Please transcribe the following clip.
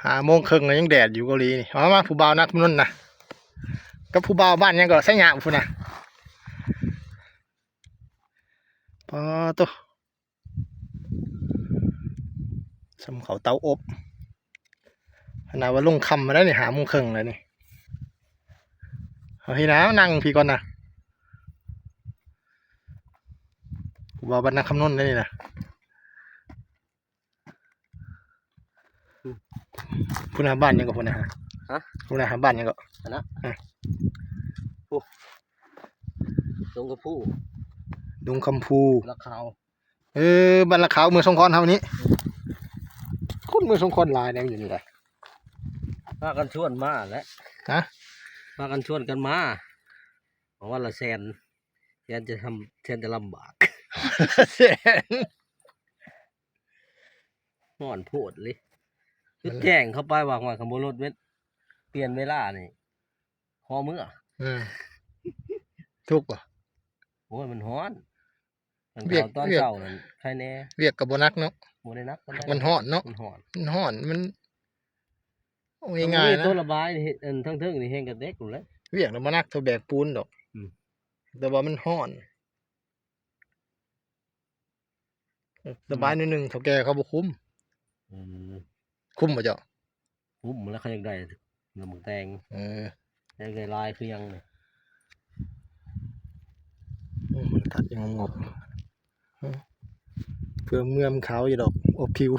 ຫ້າໂມງເຄິ່ງແລ້ວຍັງແດດຢູ່ເກົາຫຼີນີ້. ເອົາມາ ຜູ້ບ່າວນັກຄຳນົນນະ ກັບຜູ້ບ່າວບ້ານຫຍັງເກາະ ໄຊຍະພຸ້ນນະ. ປາໂຕ ຊ່ຳເຂົ້າເຕົາອົບ. ຂະໜາດວ່າລົງຄ່ຳມາແລ້ວນີ້ ຫ້າໂມງເຄິ່ງແລ້ວນີ້. ເອົາພີ້ນະ ນັ່ງພີ້ກ່ອນນະ. ຜູ້ບ່າວບ້ານນັກຄຳນົນເດ້ນີ້ນະ. ພຸ້ນນະ ບ້ານຫຍັງເກາະ ພຸ້ນນະ? ຮະ? ພຸ້ນນະ ບ້ານຫຍັງເກາະ ອັນນະ? ອືມ ໂອ້ ດົງຄຳພູ ດົງຄຳພູ ລະຂາວ. ເອີ ບ້ານລະຂາວ ເມືອງສົງຂອນເຮົານີ້. ອືມ ຄົນເມືອງສົງຂອນຫຼາຍແນວຢູ່ນີ້ແຫຼະ ພາກັນຊວນມາແຫຼະ. ຮະ? ພາກັນຊວນກັນມາ ເພາະວ່າລະແສນ ແສນຈະທຳ ແສນຈະລຳບາກ ແສນ. ຮ້ອນໂພດເລີຍ ຄືແຈ້ງເຂົ້າໄປວ່າ ຫ້ວຍ ຄັນບໍ່ລົດເວ- ປ່ຽນເວລານີ້ ຂໍເມືອ. ເອີ ທຸກບໍ່? ໂອ້ຍ ມັນຮ້ອນ. ຕອນ ວຽກ ຕອນ ວຽກ ເຊົ້ານັ້ນໄຄແດ່ ວຽກກໍບໍ່ໜັກເນາະ. ບໍ່ໄດ້ໜັກປານໃດ ມັນຮ້ອນເນາະ. ມັນຮ້ອນ ມັນຮ້ອນ ມັນ ເອົາງ່າຍໆ ນະ ໂຕລະບາຍນີ້ ເຮັດ ອັນ ເທິງໆນີ້ແຮງກະເດັກພຸ້ນແຫຼະ. ວຽກນະບໍ່ໜັກເທົ່າແບກປູນດອກ. ອືມ ແຕ່ວ່າມັນຮ້ອນ. ສະບາຍໜ້ອຍໜຶ່ງ ເຖົ້າແກ່ເຂົາບໍ່ຄຸມ. ອືມ ຄຸມບໍ່ເຈົ້າ? ຄຸມແລ້ວ ເຂົາຢາກໄດ້ນຳໝາກແຕງ. ເອີ ຢາກໄດ້ຫຼາຍຄືຫຍັງນີ້. ໂອ້ ມັນຕັດຍັງງອບ ເພື່ອເມືອມັນຂາວຢູ່ດອກ ອົບຜິວ.